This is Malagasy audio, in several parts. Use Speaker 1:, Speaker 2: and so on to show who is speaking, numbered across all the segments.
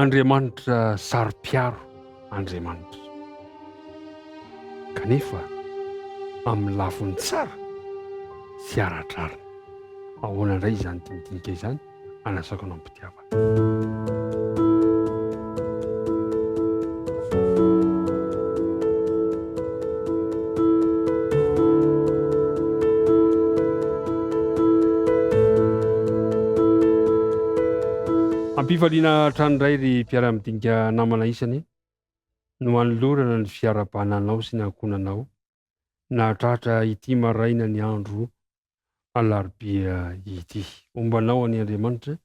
Speaker 1: Andriamanitra saro-piaro Andriamanitra. Kanefa amin'ny lafiny tsara sy ara-drariny. Ahoana indray izany dinidinika izany? Anasako anao am-pitiavana. Ampifaliana hatrany indray ry mpiara-midinika namana isany no anolorana ny fiarahabana anao sy ny ankohonanao nahatratra ity maraina ny andro alarobia ity. Homba anao anie Andriamanitra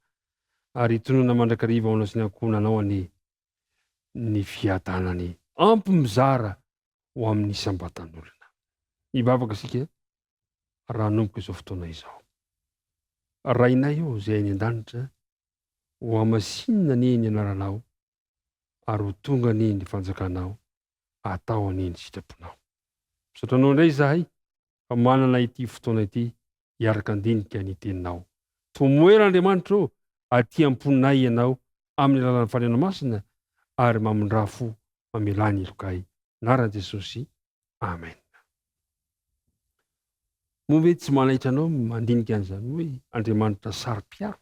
Speaker 1: ary hitonona mandrakariva ao anao sy ny ankohonanao anie ny fiadanany ampy mizara ho amin'ny isam-batan'olona. Hivavaka isika raha hanomboka izao fotoana izao. Rainay ô izay any an-danitra, ho hamasinina anie ny anaranao ary ho tonga anie ny fanjakanao, atao anie ny sitraponao. Misaotra anao indray izahay fa manana ity fotoana ity hiaraka handinika ny teninao. Tomoera Andriamanitra ô, aty am-ponay Ianao amin'ny alalan'ny Fanahinao Masina ary mamindrà fo mamelà ny helokay. Anaran'i Jesosy. Amen. Moa ve tsy manaitra anao ny mandinika an'izany hoe Andriamanitra saro-piaro?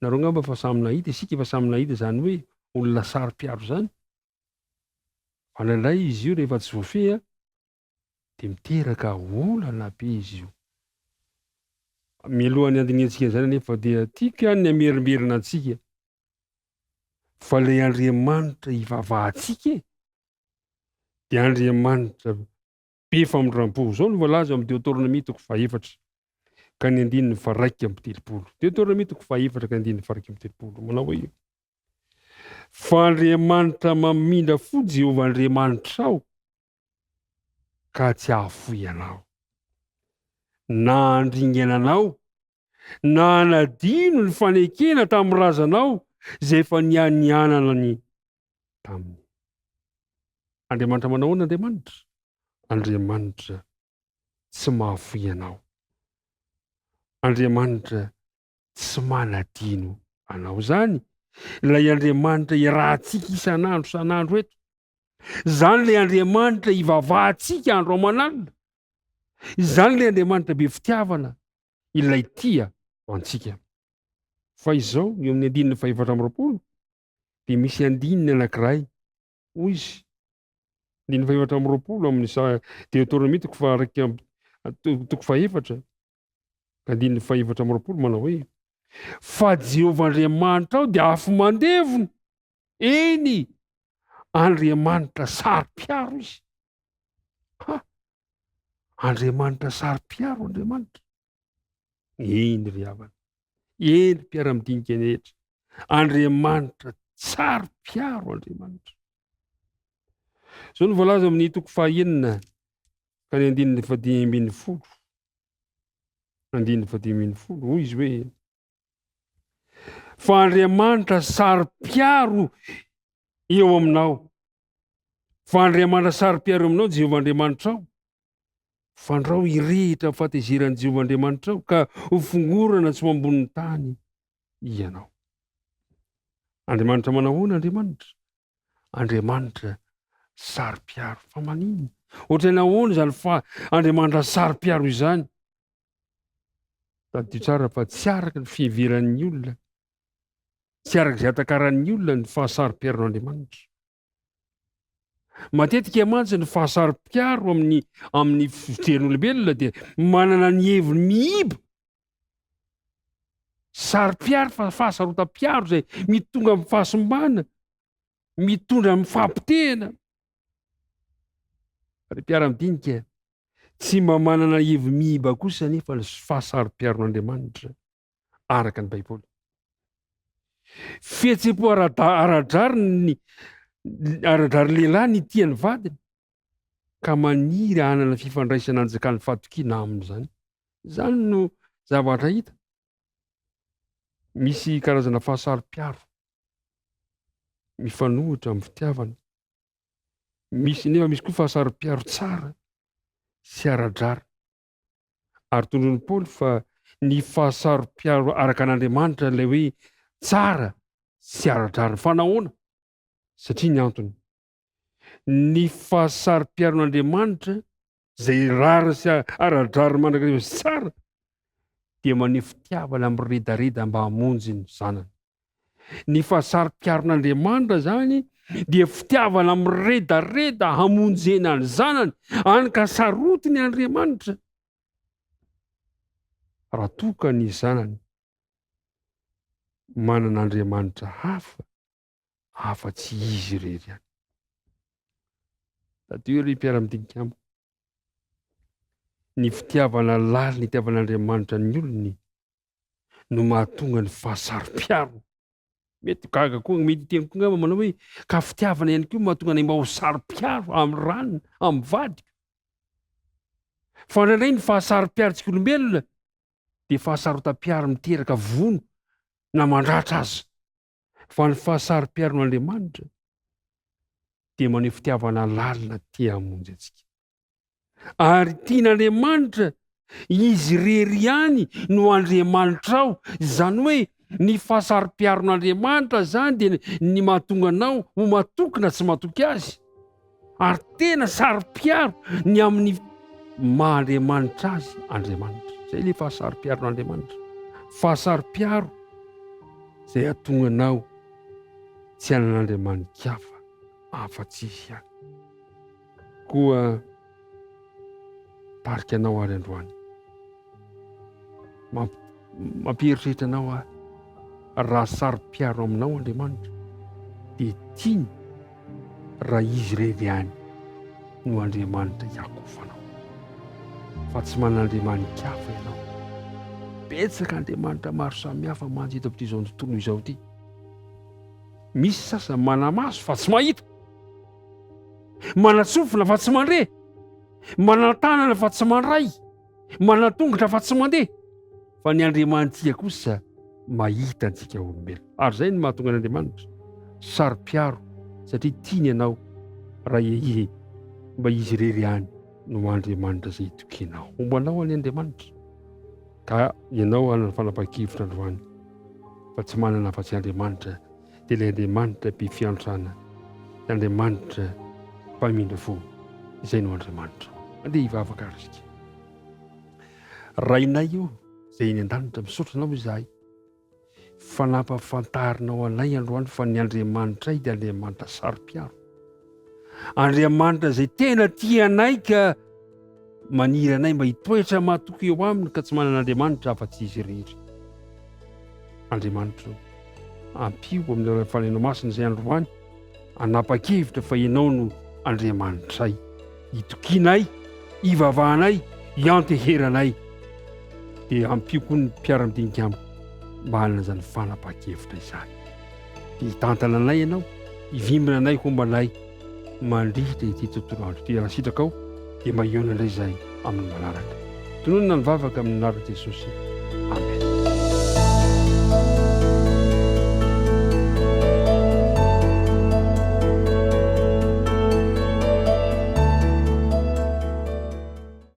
Speaker 1: Nareo angamba fa samy nahita, isika efa samy nahita izany hoe olona saro-piaro izany. Fa indraindray izy io rehefa tsy voafehy dia miteraka olana be izy io. Mialohan'ny handinihantsika an'izany anefa dia tiako ihany ny hamerimberina antsika fa ilay Andriamanitra ivavahantsika e, dia Andriamanitra be famindram-po. Izao no voalaza ao amin'ny Deoteronomia toko fahefatra ka ny andininy faharaika amby telopolo. Deoteronomia toko fahefatra ka ny andininy faharaika amby telopolo. Manao hoe fa Andriamanitra mamindra fo Jehovah Andriamanitrao ka tsy hahafoy anao, na handringana anao, na hanadino ny fanekena tamin'ny razanao izay efa nianianana ny taminy. Andriamanitra manao ahoana Andriamanitra? Andriamanitra tsy mahafoy anao. Andriamanitra tsy manadino anao. Izany ilay Andriamanitra iarahantsika isan'andro isan'andro eto. Izany ilay Andriamanitra ivavahantsika andro aman'alina. Izany ilay Andriamanitra be fitiavana, ilay tia antsika. Fa izao, eo amin'ny andininy fahefatra amby 20, dia misy andininy anankiray, hoy izy, andininy fahefatra amby 20 amin'ny Deoteronomia toko faha toko fahefatra, andininy fahefatra amby 20 manao hoe, Fa Jehovah Andriamanitrao dia afo mandevona, eny, Andriamanitra saro-piaro izy. Ha! Andriamanitra saro-piaro Andriamanitra. Eny ry havana. Eny mpiara-midinika rehetra. Andriamanitra saro-piaro Andriamanitra. Izao no voalaza amin'ny toko fahaenina ka ny andininy fahadimy ambin'ny folo. Andininy fahadimy ambin'ny folo. Hoy izy hoe fa Andriamanitra saro-piaro eo aminao. Fa Andriamanitra saro-piaro eo aminao, Jehovah Andriamanitrao. Fandrao hirehitra amin'ny fahatezeran'i Jehovah Andriamanitrao ka ho fongorana tsy ho ambonin'ny tany ianao. Andriamanitra manao ahoana Andriamanitra? Andriamanitra saro-piaro. Fa maninona? Ohatran'ny ahoana izany fa Andriamanitra saro-piaro izany? Tadidio tsara fa tsy araka ny fiheveran'ny olona, tsy araka izay atakaran'ny olona ny fahasaro-piaron'Andriamanitra. Matetika mantsy ny fahasaro-piaro amin'ny amin'ny fijerin'olombelona dia manana ny heviny miiba. Saro-piaro fa fahasarotam-piaro izay mitonga amin'ny fahasimbana, mitondra amin'ny fahapotehana. Ry mpiara-midinika, tsy mba manana hevi-miiba kosa anefa ny fahasaro-piaron'Andriamanitra, araka ny Baiboly. Fihetseham-po ara-drarin'ny ara-drariny lehilahy ny tia ny vadiny, ka maniry hanana fifandraisana anjakan'ny fahatokiana aminy izany. Izany no zavatra hita. Misy karazana fahasaro-piaro mifanohitra amin'ny fitiavana. Misy nefa misy koa fahasaro-piaro tsara sy ara-drariny. Ary tondroin'i Paoly fa ny fahasaro-piaro araka an'Andriamanitra ilay hoe tsara. sy ara-drariny. Fa nahoana? Satria ny antony, ny fahasaro-piaron'Andriamanitra izay rariny sy ara-drariny mandrakariva sy tsara dia maneho fitiavana miredareda mba hamonjy ny zanany. Ny fahasaro-piaron'Andriamanitra izany dia fitiavana miredareda hamonjena ny zanany, any ka sarotiny Andriamanitra raha toa ka ny zanany manana Andriamanitra hafa afa-tsy izy irery ihany. Tadidio ry mpiara-midinika amiko, ny fitiavana lalina itiavan'Andriamanitra ny olony no mahatonga ny fahasaro-piaro. Mety gaga koa, mety hiteny koa angamba manao hoe ka fitiavana ihany koa mahatonga anay mba ho saro-piaro amin'ny ranona, amin'ny vadiko. Fa indraindray ny fahasaro-piarontsika olombelona dia fahasarotam-piaro miteraka vono na mandratra aza. Fa ny fahasaro-piaron'Andriamanitra dia maneho fitiavana lalina te hamonjy antsika. Ary tian'Andriamanitra, Izy irery ihany no Andriamanitrao. Izany hoe ny fahasaro-piaron'Andriamanitra izany dia ny mahatonga anao ho matoky na tsy matoky Azy. Ary tena saro-piaro ny amin'ny maha Andriamanitra azy Andriamanitra. Izay ilay fahasaro-piaron'Andriamanitra. Fahasaro-piaro izay hahatonga anao tsy hanana Andriamani-kafa afa-tsy Izy ihany. Koa tarika anao ary androany. Mampieritreritra anao aho raha saro-piaro aminao Andriamanitra dia tiany raha izy irery ihany no Andriamanitra hiakofanao fa tsy manana Andriamani-kafa ianao. Betsaka Andriamanitra maro samihafa mantsy eto amin'ity izao tontolo izao ity. Misy sasany manamaso fa tsy mahita, manatsofina fa tsy mandre, manan-tanana fa tsy mandray. Manan-tongotra fa tsy mandeha, fa ny Andriamanitsika kosa mahita antsika olombelona. Ary izay no mahatonga an'Andriamanitra saro-piaro satria tiany ianao raha ihy mba izy irery ihany no Andriamanitra izay itokianao. Homba anao anie Andriamanitra ka ianao hanana fanapahan-kevitra androany fa tsy manana afa-tsy Andriamanitra dia ilay Andriamanitra be fiantrana, ilay Andriamanitra mpamindra fo, izay no Andriamanitra. Andeha hivavaka ary isika. Rainay io, izay eny an-danitra, misaotra anao izahay fa nampahafantarinao anay androany fa ny Andriamanitray dia Andriamanitra saro-piaro. Andriamanitra izay tena tia anay ka maniry anay mba hitoetra matoky eo aminy ka tsy manana Andriamanitra afa-tsy izy irery. Andriamanitra o, ampio amin'ny alalan'ny Fanahinao Masina izay androany hanapa-kevitra fa Ianao no Andriamanitray. Itokianay, ivavahanay, ianteheranay. Dia ampio koa ny mpiara-midinika amiko mba hanana izany fanapahan-kevitra izany. Dia hitantana anay Ianao, hivimbina anay homba anay mandritra ity tontolo andro ity. Raha sitrakao dia mba hihaona indray izahay amin'ny manaraka. Tononina ny vavaka amin'ny anaran'i Jesosy. Amen.